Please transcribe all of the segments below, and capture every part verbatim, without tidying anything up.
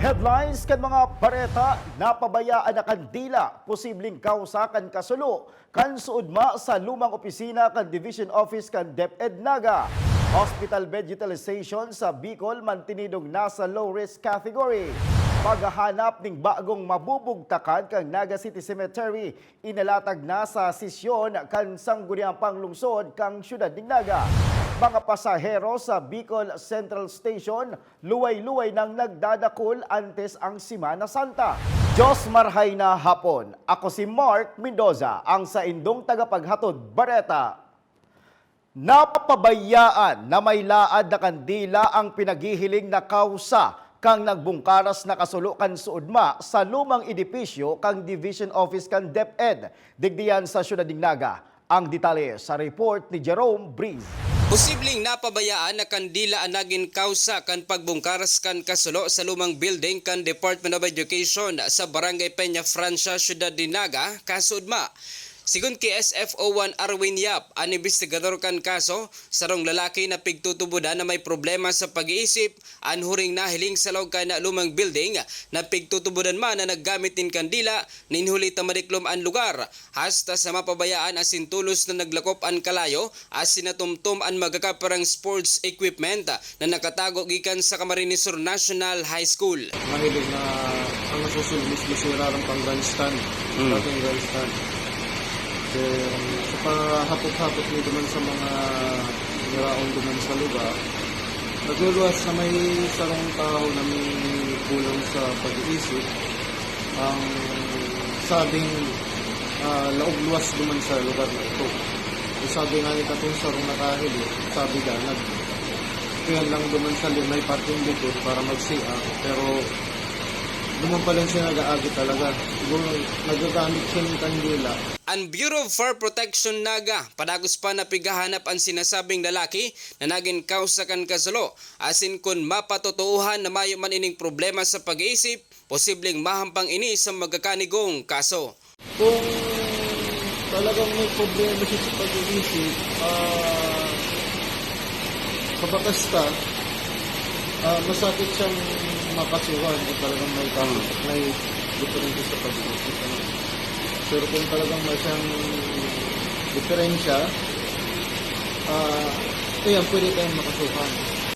Headlines kan mga bareta: napabayaan na kandila, posibleng kawsa kan kasulo kan suudma sa lumang opisina kan Division Office kan DepEd Naga. Hospital bed utilization sa Bicol mantinidong nasa low risk category. Paghahanap ning bagong mabubugtakan kan Naga City Cemetery, inalatag na sa sesyon kan Sangguniang Panglungsod kan Syudad nin Naga. Mga pasahero sa Bicol Central Station, luway-luway nang nagdadakul antes ang Semana Santa. Diyos marhay na hapon. Ako si Mark Mendoza, ang saindong tagapaghatod bareta. Napabayaan na may laad na kandila ang pinaghihiling na kawsa kan nagbungkaras na kasulo kan suudma sa lumang edipisyo kan Division Office kan DepEd, digdiyan sa Syudad nin Naga. Ang detalye sa report ni Jerome Breeze. Posibleng napabayaan na kandila an nagin kawsa kan pagbungkaras kan kasulo sa lumang building kan Department of Education sa Barangay Peña Francia, Syudad nin Naga, kasuudma. Sigon ki S F O one Arwin Yap, an imbestigador kan kaso, sarong lalaki na pigtutubodan na may problema sa pag-iisip, an huring nahiling sa laog kan lumang building na pigtutubodan man na naggamit nin kandila, nin huli ta madiklom an lugar, hasta sa mapabayaan asin tolos na naglakop an kalayo asin natumtom an magkakaparang sports equipment na nakatago gikan sa Camarines Sur National High School. Mahilig na ang nasusunod mismo si Rarang pang grandstand, Mm. dating grandstand. Then, sa pahapot-hapot nito man sa mga niraon duman sa lugar, nagluluwas na may sarong tao na may kulang sa pag-iisip. Ang sabing, ah, laog luwas duman sa lugar na ito. Ang sabi nga ni katong sarong nakahiling, sabi danag, kuyan lang duman sa limay parting likod para mag-C R, pero duman pa lang siya nag-aagi talaga. Siguro nagagamit siya ng kandila. An Bureau of Fire Protection Naga, padagos pa na pighahanap an sinasabing lalaki na nagin kawsa kan kasulo, asin kun mapatotoohan na mayo man ining problema sa pag-iisip, posibleng mahampang ini sa magkakanigong kaso. Kung talagang may problema siya sa pag-iisip, ah, kabakas ta, ah, masakit siyang makasuhan kung talagang may tama, may diferensya sa pag-iisip. Ano? Pero kung talagang may siyang diferensya, ah, ayan, pwede tayong makasuhan.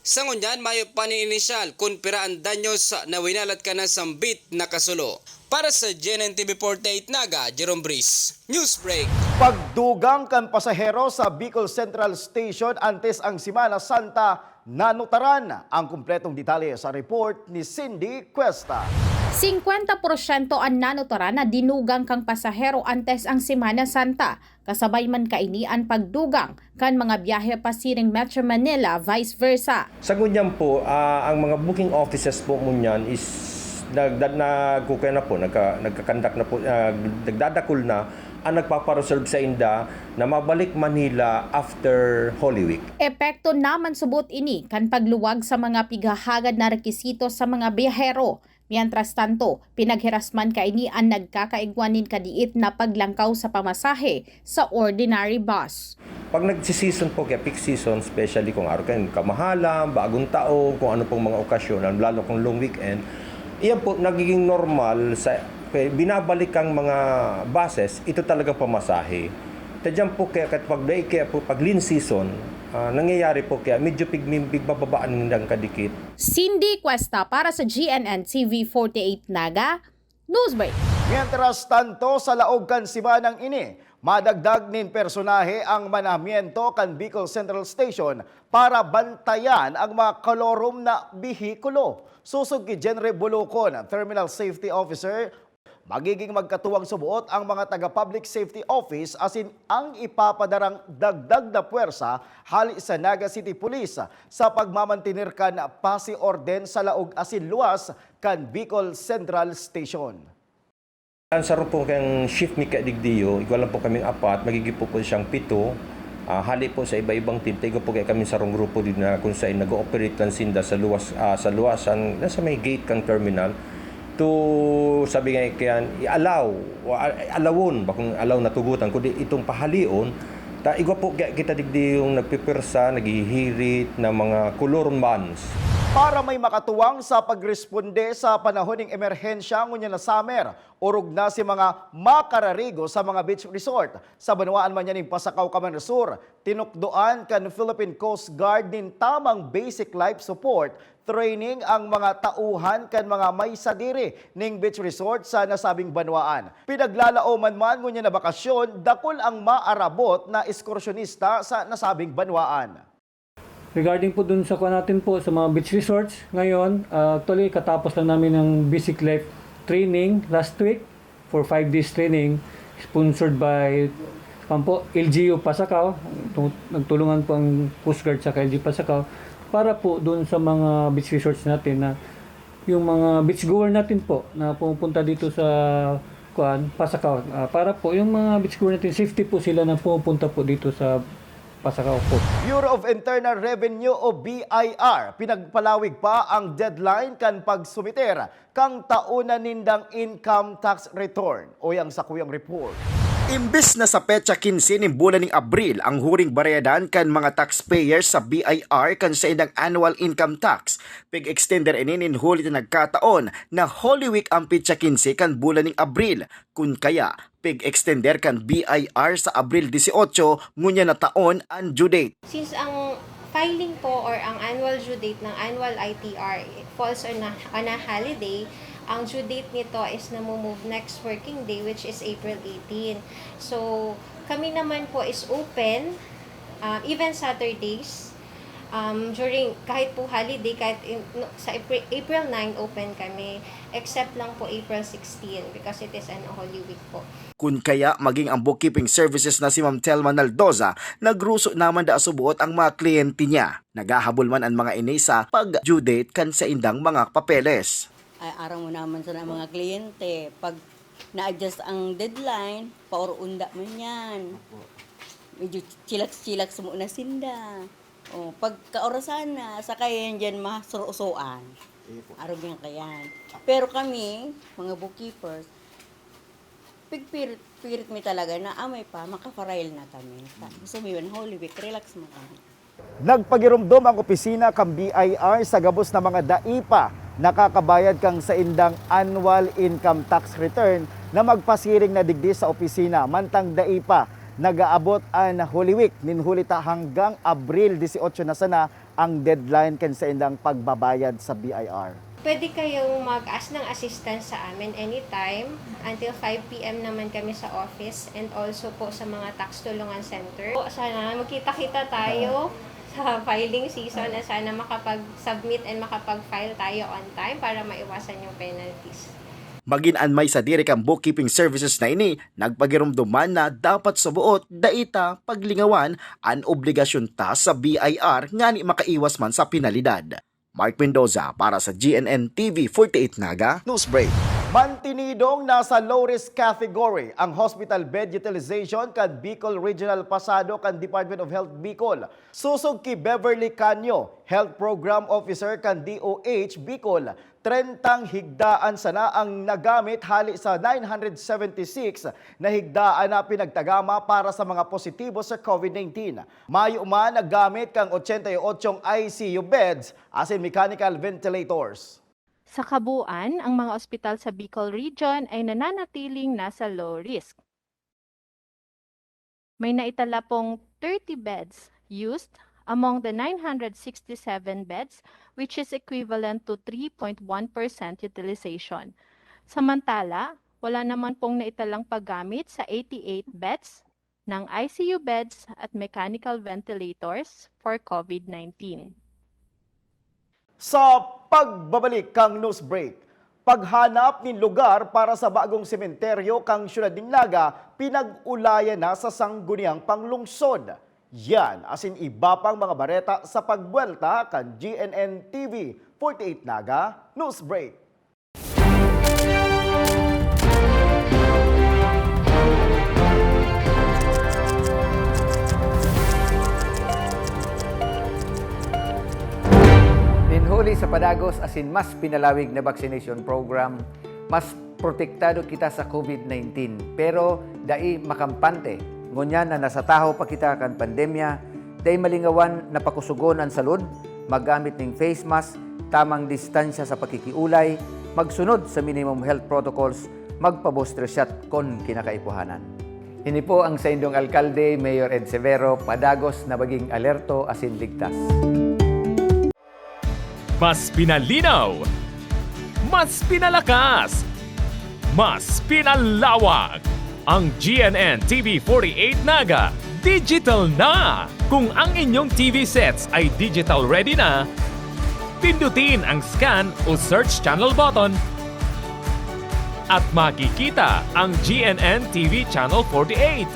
Sa ngunyan, mayo pa nin inisyal kun pira an danyos na winalat kan nasambit na kasulo. Para sa G N N T V forty-eight Naga, Jerome Breeze, Newsbreak. Pagdugang kan pasahero sa Bicol Central Station antes ang Semana Santa, nanutaran. Ang kumpletong detalye sa report ni Cindy Cuesta. Singkwenta porsyento an nanutaran na dinugang kan pasahero antes ang Semana Santa. Kasabay man kaini an pagdugang kan mga biyahe pasiring Metro Manila, vice versa. Sa ngunyan po, ah, ang mga booking offices po ngunyan is nagda-, nagkukuya na po, nagka-, nagkakandak na po, ah, nagdadakul na ang nagpapareserve sa inda na mabalik Manila after Holy Week. Epekto naman subot ini kan pagluwag sa mga pighahagad na rekisito sa mga biyahero. Mientras tanto, pinaghirasman kaini an nagkakaigwa nin kadiit na paglangkaw sa pamasahe sa ordinary bus. Pag nagsi-season po, kaya peak season, especially kung araw kayo, kamahalan, bagong taon, kung ano pong mga okasyon, lalo kung long weekend, iyan po nagiging normal sa, kaya binabalik ang mga buses, ito talagang pamasahe. Tadyan po kaya, kat-, pag, kaya po, pag lean season, ah, nangyayari po kaya medyo pig-, pigbababaan ng kadikit. Cindy Cuesta para sa G N N T V forty-eight Naga, Newsbreak. Mientras tanto, sa laog kan semanang ini, madagdag nin personahe ang manamiento kan Bicol Central Station para bantayan ang mga kolorum na behikulo. Sosog ki Jenry Bulukon, Terminal Safety Officer, magiging magkatuwang suboot ang mga taga-Public Safety Office asin ang ipapadarang dagdag na puwersa hali sa Naga City Police sa pagmamantener kan pasi orden sa laog asin luwas kan Bicol Central Station. Ang sarong po kayang shift mi kaya digdiyo, igwa lang po kaming apat, magiging po po siyang pito. Ah, hali po sa iba-ibang team, ta igwa po kaya kami sarong grupo din na kung saan nag-ooperate lang sinda sa luwas, ah, sa luwasan, nasa may gate kang terminal. To, sabi nga kaya, i-allow, o, a-, alawon, bakong allow na tugutan, kundi itong pahalion, ta igwa po kaya kita digdi yung nagpipirsa, naghihirit na mga color bands. Para may makatuwang sa pagresponde sa panahon ning emerhensya ngunyan na summer, orog na si mga makararigo sa mga beach resort. Sa banwaan man niya nin Pasacao, Camarines Sur, tinukdoan kan Philippine Coast Guard nin tamang basic life support training ang mga tauhan kan mga may sadiri ning beach resort sa nasabing banwaan. Pinaglalaoman man ngunyan na bakasyon, dakul ang maarabot na ekskursyonista sa nasabing banwaan. Regarding po dun sa kuha natin po sa mga beach resorts ngayon, ah, actually katapos lang namin ng basic life training last week for five days training sponsored by kan po, L G U Pasacao. Tu- Nagtulungan po ang Coast Guard sa L G U Pasacao para po dun sa mga beach resorts natin na yung mga beach goer natin po na pumupunta dito sa kuan, Pasacao. Ah, para po yung mga beach goer natin, safety po sila na pumupunta po dito sa Pasacao po. Bureau of Internal Revenue o B I R, pinagpalawig pa ang deadline kan pagsumiter kan taon na nindang income tax return o yang sakuyang report. Imbes na sa petsa quince nin bulan ning Abril ang huring bareyadan kan mga taxpayers sa B I R kan saindang annual income tax, pig-extender ini nin huli ta nagkataon na Holy Week ang petsa quince kan bulan ning Abril. Kun kaya, pig-extender kan B I R sa Abril dieciocho ngunyan na taon an due date. Since ang filing po or ang annual due date ng annual I T R falls on a, on a holiday, ang due date nito is namo-move next working day, which is April eighteen. So, kami naman po is open, uh, even Saturdays, um, during, kahit po holiday, kahit in, no, sa April, April nine open kami, except lang po April sixteen because it is an Holy Week po. Kun kaya, maging ang bookkeeping services na si Ma'am Telma Naldoza, nagruso naman da subuot ang mga kliyente niya. Naghahabol man an mga ini sa pag-due date kan saindang mga papeles. Ay, aram mo naman sa mga kliyente, pag na-adjust ang deadline, paurunda man yan. Medyo chillax-chillax muna sinda. O, pagkaorasan na, saka yan dyan masurusuan. Arog yan kayan. Pero kami, mga bookkeepers, pigpirit, pirit mi talaga na amay pa, makafarail na kami. Gusto mo yun, Holy Week, relax mo kami. Nagpagiromdom ang opisina kan B I R sa gabos na mga dai pa nakakabayad kan saindang annual income tax return na magpasiring na digdi sa opisina, mantang dai pa nag-aabot an Holy Week nin huli ta hanggang Abril dieciocho na sana ang deadline kan saindang pagbabayad sa B I R. Pwede kayong mag-ask ng assistance sa amin anytime. Until five p.m. naman kami sa office and also po sa mga tax tulungan center. Po, sana magkita-kita tayo sa filing season na sana makapag-submit and makapag-file tayo on time para maiwasan yung penalties. Magin an may sadiri kan bookkeeping services na ini, nagpagiromdom man na dapat subuot dai ta paglingawan an obligasyon ta sa B I R ngani makaiwas man sa penalidad. Mark Mendoza para sa G N N T V forty-eight Naga Newsbreak. Mantinidong nasa low-risk category ang hospital bed utilization kan Bicol Regional Pasado kan Department of Health Bicol. Sosog ki Beverly Canio, Health Program Officer kan D O H Bicol, trentang higdaan sana ang nagamit hali sa nine hundred seventy-six na higdaan na pinagtagama para sa mga positibo sa COVID nineteen. Mayo man naggamit kan ochenta y ocho I C U beds asin mechanical ventilators. Sa kabuuan, ang mga ospital sa Bicol Region ay nananatiling nasa low risk. May naitala pong thirty beds used among the nine hundred sixty-seven beds, which is equivalent to three point one percent utilization. Samantala, wala naman pong naitalang paggamit sa eighty-eight beds ng I C U beds at mechanical ventilators for COVID nineteen. Sa pagbabalik kan news break, paghanap nin lugar para sa bagong sementeryo kan siyudad nin Naga pinag-ulayan na sa Sangguniang Panglungsod. Yan asin iba pang mga bareta sa pagbuwelta kan G N N T V forty-eight Naga News Break. Nin huli sa padagos asin mas pinalawig na vaccination program, mas protektado kita sa COVID nineteen, pero dai makampante. Ngunyan na nasa tahaw pa kita kan pandemya, dai malingawan na pakusogon an salud, maggamit nin face mask, Tamang distansya sa pakikiulay, magsunod sa minimum health protocols, magpa-booster shot kon kinakaipuhanan. Ini po ang saindong alkalde, Mayor Ed Severo, padagos na maging alerto asin ligtas. Mas pinalinaw, mas pinalakas, mas pinalawak. Ang G N N T V forty-eight Naga digital na! Kung ang inyong T V sets ay digital ready na, pindutin ang scan o search channel button at makikita ang G N N T V Channel forty-eight.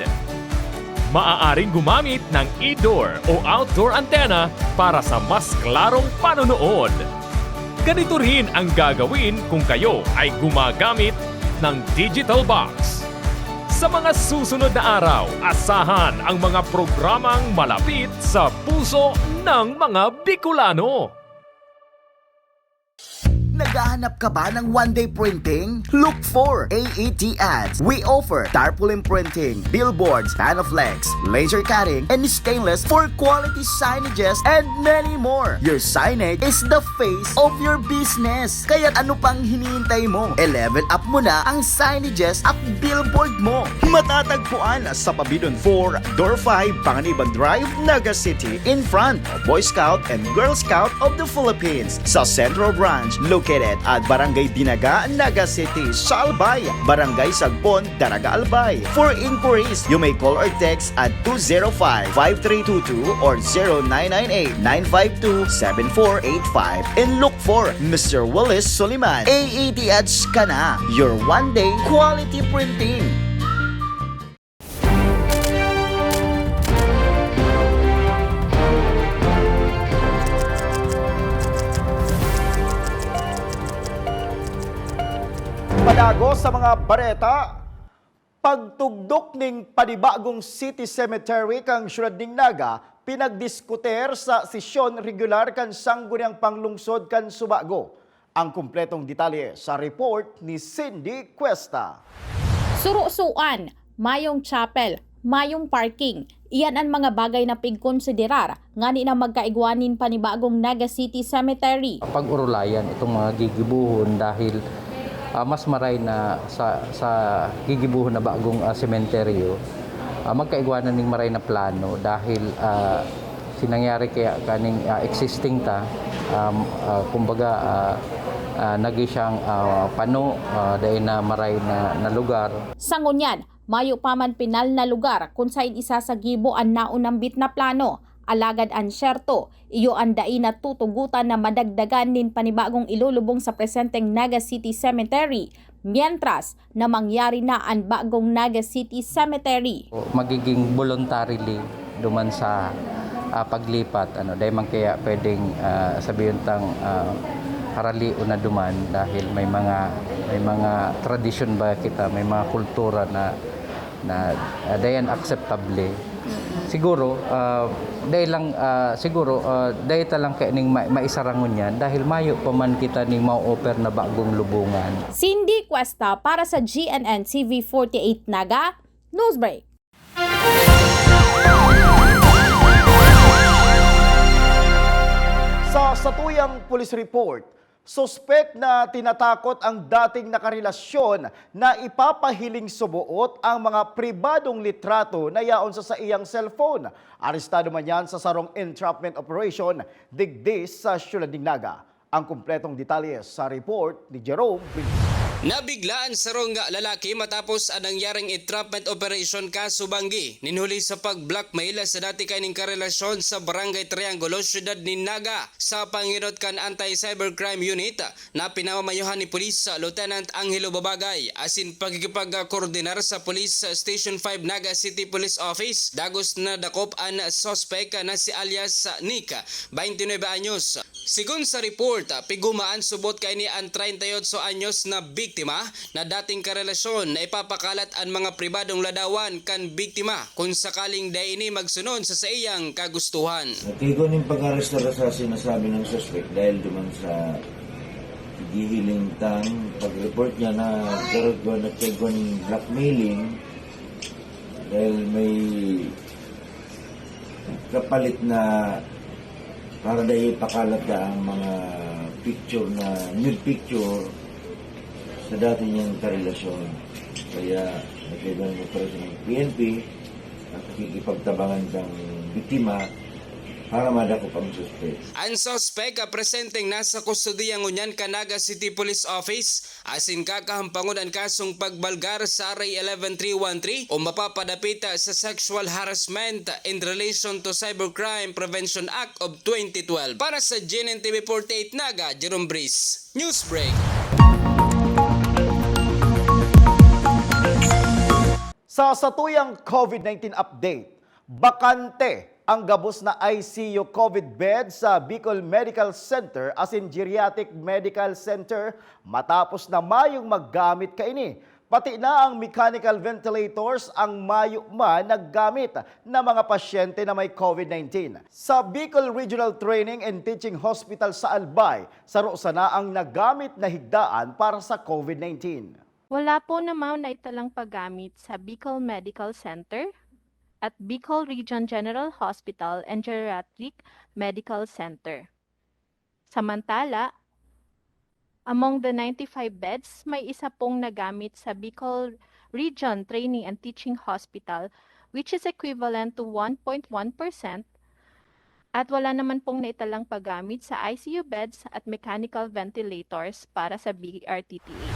Maaaring gumamit ng indoor o outdoor antenna para sa mas klarong panonood. Ganito rin ang gagawin kung kayo ay gumagamit ng digital box. Sa mga susunod na araw, asahan ang mga programang malapit sa puso ng mga Bicolano. Naghahanap ka ba ng one-day printing? Look for A E T Ads. We offer tarpaulin printing, billboards, panoflex, laser cutting, and stainless for quality signages and many more. Your signage is the face of your business. Kaya ano pang hinihintay mo? E-level up mo na ang signages at billboard mo. Matatagpuan sa Pabidon four, Door five, Panganiban Drive, Naga City, in front of Boy Scout and Girl Scout of the Philippines. Sa Central Branch, located at Barangay Dinaga, Naga City, Salbay, Barangay Sagpon, Daraga Albay. For inquiries, you may call or text at two zero five, five three two two or zero nine nine eight, nine five two, seven four eight five. And look for Mister Willis Soliman. A E T Ads ka na, your one-day quality printing. Padagos sa mga bareta, pagtugdok ning panibagong city cemetery kan siyudad ning Naga, pinagdiskutir sa sesyon regular kan Sangguniang Panglungsod kan Subago. Ang kompletong detalye sa report ni Cindy Cuesta. Surusuan, mayong chapel, mayong parking, iyan an mga bagay na pigkonsiderar ngani na magkaigwa nin panibagong Naga City Cemetery. Pag-orolayan itong mga gigibuhon dahil, ah, mas maray na sa, sa gigibuhon na bagong, ah, sementeryo, ah, magkaigwa na ning maray na plano dahil, ah, si nangyari kaya kaning, ah, existing ta, um, ah, kumbaga, ah, ah, nagi siyang, ah, pano, ah, dai na maray na, na lugar. Sa ngunyan, mayo pa man pinal na lugar kun sain isasagibo an naunambit na plano, alagad an syerto, iyo an dai natutugotan na madagdagan nin panibagong ilulubong sa presenteng Naga City Cemetery, mientras na mangyari na an bagong Naga City Cemetery. Magiging voluntarily duman sa, ah, paglipat, ano, dai man kaya pwedeng, ah, sabihon tang, ah, haralion na duman dahil may mga, may mga tradisyon ba kita, may mga kultura na, na, ah, dai yan akseptable. Siguro, ah, dai lang, ah, siguro, ah, dai ta lang kaya ning ma-, maisara ngunyan dahil mayo pa man kita ning ma-offer na bagong lubongan. Cindy Cuesta para sa G N N T V forty-eight Naga, Newsbreak. Sa satuyang police report, suspek na tinatakot ang dating nakarelasyon na ipapahiling suboot ang mga pribadong litrato na yaon sa saiyang cellphone. Arestado man yan sa sarong entrapment operation digdi sa siyudad nin Naga. Ang kompletong detalye sa report ni Jerome Brito. Nabigla an sarong lalaki matapos an nangyaring entrapment operation kaso banggi nin huli sa pag-blackmail sa dati kaining karelasyon sa Barangay Triangulo, siyudad nin Naga. Sa pangenot kan Anti-Cybercrime Unit na pinamamayohan ni Police Lieutenant Angelo Babagay asin pakikipagkoordinar sa Police Station five Naga City Police Office, dagos na dakop an suspek na si alias Nick, twenty-nine anyos. Sigon sa report, piguma an subot kaini an treinta y ocho anyos na biktima na dating karelasyon na ipapakalat an mga pribadong ladawan kan biktima kun sakaling dai ini magsunod sa saiyang kagustuhan. Nagkaigwa nin pag-arestar sa sinasabi ng suspek dahil duman sa gihiling tang pag-report niya na nagkaroon nagkaigwa nin blackmailing dahil may kapalit na para dai ipakalat na ang mga picture na nude picture sa dati niyang karelasyon. Kaya nagkaiba ng operasyon ng P N P at nakikipagtabangan kang biktima para madakop ang suspek. An suspek, ah, presenteng nasa kustodiya ngunyan kan Naga City Police Office, asin kakahampangon an kasong pagbalgar sa R A eleven three one three o mapapadapita sa sexual harassment in relation to Cybercrime Prevention Act of twenty twelve. Para sa G N N T V forty-eight Naga, Jerome Breeze. Newsbreak. Sa satuyang COVID nineteen update, bakante ang gabos na I C U COVID bed sa Bicol Medical Center asin Geriatric Medical Center matapos na mayong maggamit kaini. Pati na ang mechanical ventilators ang mayo man naggamit na mga pasyente na may COVID nineteen. Sa Bicol Regional Training and Teaching Hospital sa Albay, saro sana ang nagamit na higdaan para sa COVID nineteen. Wala po namang naitalang paggamit sa Bicol Medical Center at Bicol Region General Hospital and Geriatric Medical Center. Samantala, among the ninety-five beds, may isa pong nagamit sa Bicol Region Training and Teaching Hospital, which is equivalent to one point one percent, at wala naman pong naitalang paggamit sa I C U beds at mechanical ventilators para sa B R T T H.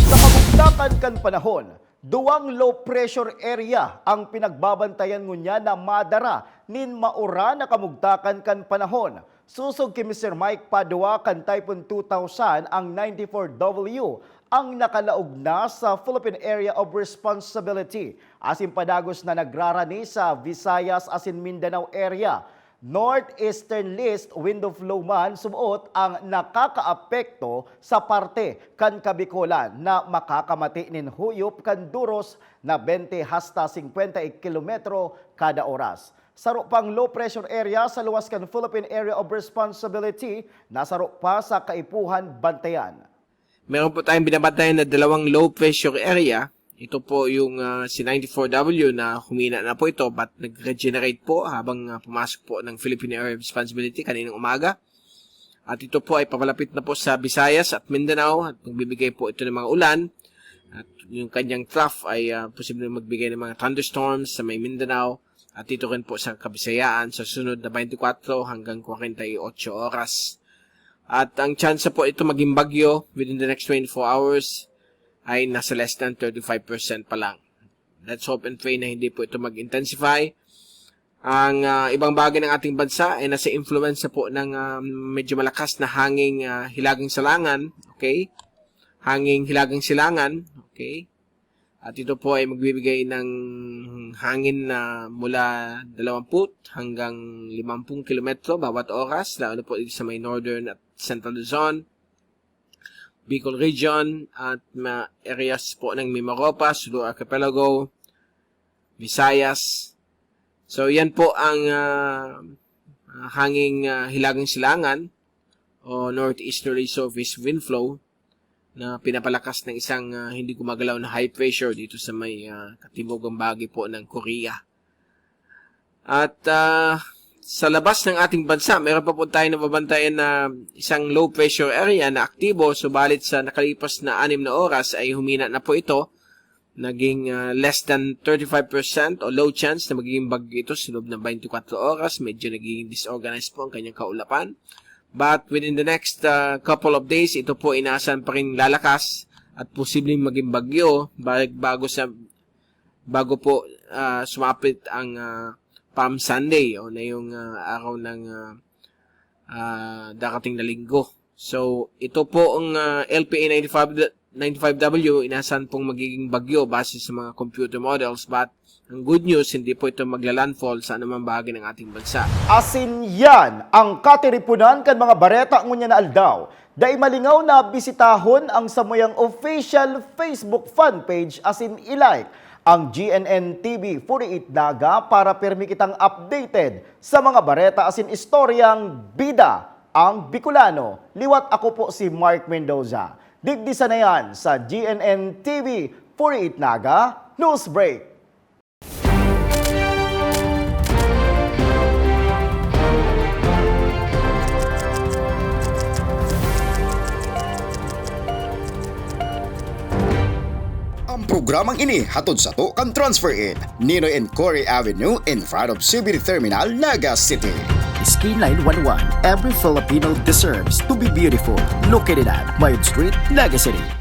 Sa kabugtakan kan panahon, duwang low pressure area ang pinagbabantayan ngunyan na madara nin maura na kamugtakan kan panahon. Sosog ki Mister Mike Padua kan Typhoon two thousand, ang ninety-four W ang nakalaog na sa Philippine Area of Responsibility, asin padagos na nagrarani sa Visayas asin Mindanao area. Northeastern list wind of low man suboot ang nakakaapekto sa parte kan Kabikolan na makakamati nin huyop kan duros na bente hasta singkwenta kilometro kada oras. Saro pang low pressure area sa luwas kan Philippine Area of Responsibility na saro pa sa kaipuhan bantayan. Meron po tayong binabantayan na dalawang low pressure area. Ito po yung, ah, si ninety-four W na humina na po ito, but nag-regenerate po habang, ah, pumasok po ng Philippine Area of Responsibility kaninang umaga. At ito po ay papalapit na po sa Visayas at Mindanao at magbibigay po ito ng mga ulan. At yung kanyang trough ay, ah, posibleng magbigay ng mga thunderstorms sa may Mindanao at dito rin po sa Kabisayaan sa sunod na twenty-four hanggang forty-eight oras. At ang tsansa po ito maging bagyo within the next twenty-four hours ay nasa less than thirty-five percent pa lang. Let's hope and pray na hindi po ito mag-intensify. Ang, ah, ibang bagay ng ating bansa ay nasa influensya po ng, ah, medyo malakas na hanging, ah, hilagang silangan, okay? Hanging hilagang silangan, okay? At ito po ay magbibigay ng hangin na mula dalawampu hanggang limampung kilometro bawat oras, lalo na po dito sa may northern at central Luzon, Bicol Region, at mga areas po ng Mimaropa, Sulu Archipelago, Visayas. So, yan po ang, ah, ah, hanging, ah, hilagang silangan o northeasterly surface wind flow na pinapalakas ng isang, ah, hindi gumagalaw na high pressure dito sa may, ah, katimugang bahagi po ng Korea. At, ah, sa labas ng ating bansa, meron pa po tayong nababantayan na isang low pressure area na aktibo, subalit sa nakalipas na anim na oras ay humina na po ito. Naging, ah, less than thirty-five percent o low chance na magiging bagyo ito sa loob ng twenty-four oras. Medyo nagiging disorganized po ang kanyang kaulapan. But within the next, ah, couple of days, ito po inaasahan pa rin lalakas at posibleng maging bagyo ba-, bago sa, bago po, ah, sumapit ang, ah, Palm Sunday o na yung, ah, araw ng, ah, ah, darating na linggo. So, ito po ang, ah, L P A ninety-five, ninety-five W, inaasahan pong magiging bagyo base sa mga computer models, but ang good news, hindi po ito magla-landfall sa anumang bahagi ng ating bansa. Asin yan ang katiripunan kan mga bareta ngunyan na aldaw. Dai malingaw na bisitahon ang samuyang official Facebook fan page asin i-like ang G N N T V forty-eight Naga para pirmi kitang updated sa mga bareta asin istoryang bida ang Bicolano. Liwat ako po si Mark Mendoza. Digdi sana yan sa G N N T V forty-eight Naga News Break. Ang programang ini hatod sato kan Transfer Inn, Ninoy and Cory Avenue, in front of C B D Terminal, Naga City. Skin nine one one. Every Filipino deserves to be beautiful. Located at Mayog Street, Naga City.